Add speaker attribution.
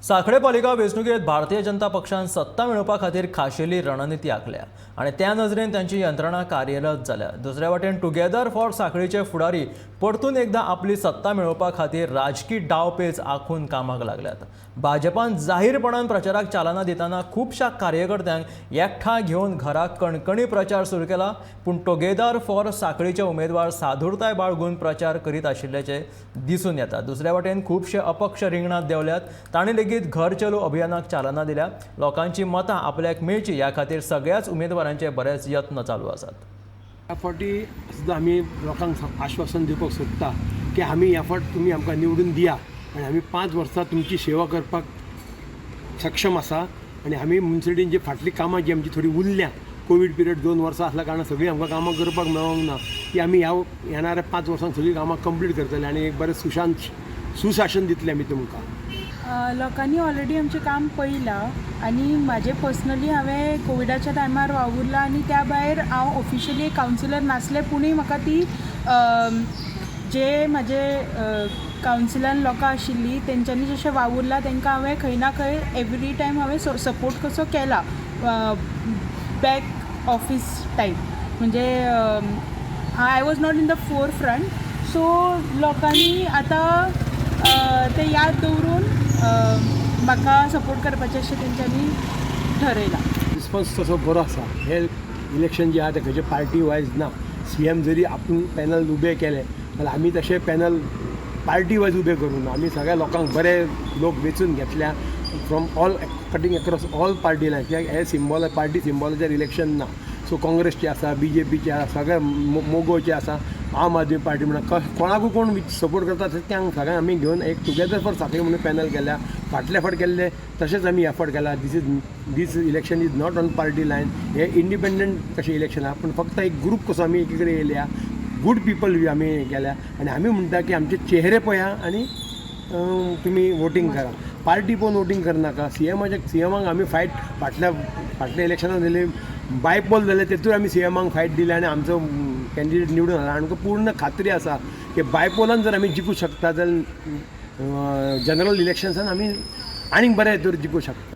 Speaker 1: सांखळे पालिका वेंचणुकेत भारतीय जनता पक्षान सत्ता मेळोवपा खातीर खाशेली रणनिती आंखल्या आनी त्या नजरेन तांची यंत्रणा कार्यरत जाल्या. दुसऱ्या वटेन टुगेदर फॉर सांखळीचे फुडारी परतून एकदा आपली सत्ता मेळोवपा खातीर राजकी डावपेच आंखून कामाक लागल्यात. भाजपान जाहीरपणान प्रचाराक चालना दितना खुबश्या कार्यकर्त्यांक एकठांय घेवन घरा कणकणी प्रचार सुरू केला, पूण टुगेदर फॉर सांखळीचे उमेदवार सादुरताय बाळगून प्रचार करीत आशिल्ल्याचें दिसून येता. दुसऱ्या वटेन खुबशे अपक्ष रिंगणात देंवल्यात, तांणी लेगीत घर चलो अभियानाक चालना दिल्या. लोकांची मतां आपल्याक मेळची ह्या खातीर सगळ्याच उमेदवारांचे बरेच यत्न चालू आसात.
Speaker 2: ह्या फावटी सुद्दां आमी लोकांक आश्वासन दिवपाक सोदता की आमी ह्या फावट तुमी आमकां निवडून दिया आनी आमी 5 वर्सां तुमची सेवा करपाक सक्षम आसा. आनी आमी मुन्सिपालिटीन जी फाटलीं कामां जी आमची थोडी उरल्या, कोवीड पिरियड 2 वर्सां आसल्या कारणान सगळीं आमकां कामां करपाक मेळोंक ना, ती आमी ह्या येणाऱ्या 5 वर्सांक सगळीं कामां कंप्लीट करतले आनी एक बरें सुशांत सुशासन दितले आमी तुमकां.
Speaker 3: लोकांनी ऑलरेडी आमचें काम पळयलां आनी म्हाजें पर्सनली हांवें कोविडाच्या टायमार वावुरलां आनी त्या भायर हांव ऑफिशियली कावन्सिलर नासलें, पुणूय म्हाका ती जे म्हाजे कावन्सिलान लोकां आशिल्लीं, तेंच्यांनी जशें वावुरलां, तांकां हांवें खंय ना खंय एवरी टायम हांवें सपोर्ट कसो केला, बॅक ऑफीस टायप. म्हणजे I was not in the forefront, so लोकांनी आतां तें याद दवरून म्हाका सपोर्ट करपाचें अशें तेंच्यांनी ठरयलां.
Speaker 2: रिस्पॉन्स तसो बरो आसा. हे इलेक्शन जे आहा ते खंयचे पार्टी वायज ना. सी एम जरी आपूण पॅनल उबे केले जाल्यार आमी तशे पॅनल पार्टी वायज उबे करूं ना. आमी सगळ्या लोकांक बरे लोक वेंचून घेतल्या from all cutting across all party line, कित्याक हे सिंबॉल पार्टी सिंबॉलाचेर इलेक्शन ना. सो काँग्रेसचे आसा, बीजेपीचे आसा, सगळे मोगोचे आसा, आम आदमी पार्टी म्हणा, कोणाकूय कोण सपोर्ट करता तेंक सगळ्यांक आमी घेवन एक टुगेदर फॉर सांखळी म्हणून पॅनल केल्या. फाटल्या फावट केल्ले तशेंच आमी ह्या फावट केला. This election is not on party line. हे इंडिपेंडंट कशें इलेक्शन आहा, पूण फक्त एक ग्रूप कसो आमी एकी कडेन येयल्या, गूड पिपल आमी केल्या. आनी आमी म्हणटा की आमचे चेहरे पळया आनी तुमी वोटींग करा, पार्टी पळोवन वोटींग करनाका. सीएमाच्या सीएमाक आमी फायट फाटल्या फाटल्या इलेक्शनाक दिली, बायपोल जाले, तेतूर आमी सीएमाक फायट दिली आनी आमचो कॅन्डिडेट निवडून आयला. आमकां पूर्ण खात्री आसा की बायपोलान जर आमी जिखूं शकता जाल्यार जनरल इलेक्शन्सान आमी आनीक बऱ्या हितूर जिखूं शकता.